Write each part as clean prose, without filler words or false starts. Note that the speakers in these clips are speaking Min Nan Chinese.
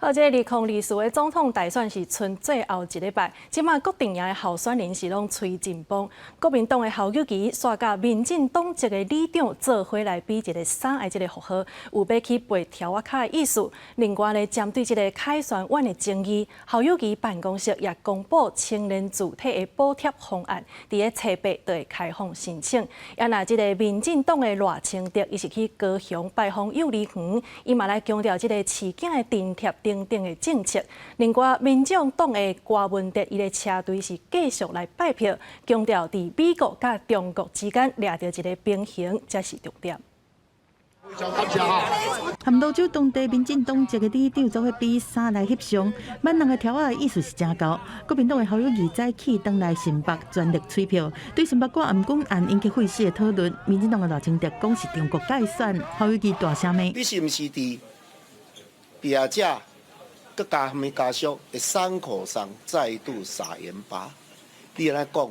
好，這個2024的總統大選是賰最後一禮拜，這馬各陣營的候選人是攏催緊繃。國民黨的侯友宜煞佮民進黨籍的里長做伙來比一个三的這个符號，有欲去背柱仔跤的意思。另外呢，針對這个凱旋丸的爭議，侯友宜辦公室也公布青年住宅的補貼方案，佇咧初八就會開放申請。啊若這个民進黨的賴清德，伊是去高雄拜訪幼兒園，伊嘛來強調這个飼囝的津貼等等的政策。另外，民眾黨的柯文哲，伊的車隊是繼續來拜票，強調佇美國佮中國之間掠著一个平衡，才是重點。和蘆洲當地民進黨籍的里長做伙比三來翕相，萬人的柱仔的意思是誠厚。國民黨的侯友宜早起轉來新北全力催票，對新北歌頷頸案引起廢死的討論，民進黨的賴清德講是中國介選，侯友宜大聲罵。你是毋是佇病者閣加啥物家屬的傷口上再度撒鹽巴？你按呢講？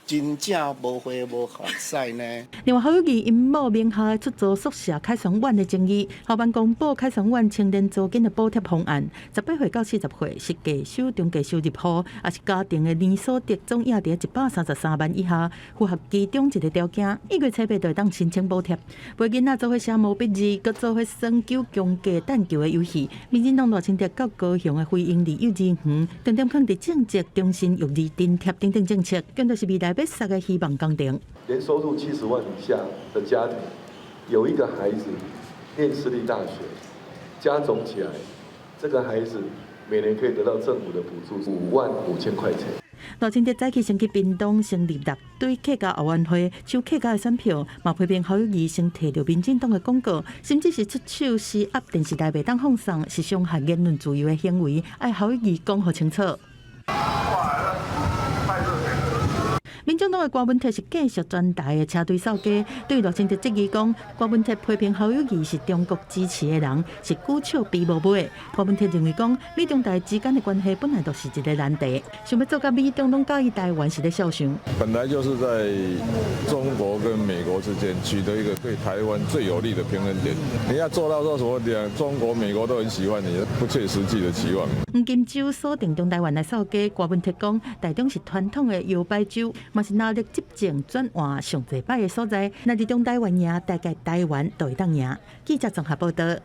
真正無花無髮屎呢。另外，侯友宜𪜶某名下出租宿舍凱旋丸的爭議，侯辦公布凱旋丸青年租金的補貼方案，18歲到40歲是低收中低收入戶，抑是家庭的年所得總額佇133萬以下，符合其中一個條件，1月初八就會當申請補貼。陪囡仔做伙寫毛筆字，閣做伙耍九宮格彈球的遊戲。民進黨賴清德到高雄的非營利幼兒園，重點放佇政績、終身育兒津貼等等政策，強調是未來欲殺的希望工程。年收入70萬以下的家庭，有一個孩子念私立大學，加總起來，這個孩子每年可以得到政府的補助5萬5千塊錢。賴清德早起先去屏東成立六堆客家後援會，搶客家的選票，嘛批評侯友宜先提著民進黨的廣告，甚至是出手施壓電視台袂當放送，是傷害言論自由的行為，愛侯友宜講予清楚。民進黨的柯文哲是繼續全台的車隊掃街，對賴清德質疑講，柯文哲批評侯友宜是中國支持的人，是久笑比無尾。柯文哲認為講，美中台之間的關係本來就是一個難題，想欲做甲美中攏佮意台灣是咧痟想。本來就是在中國跟美國之間取得一個對台灣最有利的平衡點。你要做到說什麼兩中國、美國都很喜歡你，不切實際的期望。黃金週鎖定中台灣來掃街，柯文哲講，台中是傳統的搖擺州，嘛是藍綠執政轉換上濟擺的所在。若佇中台灣贏，大概台灣就會當贏。記者綜合報道。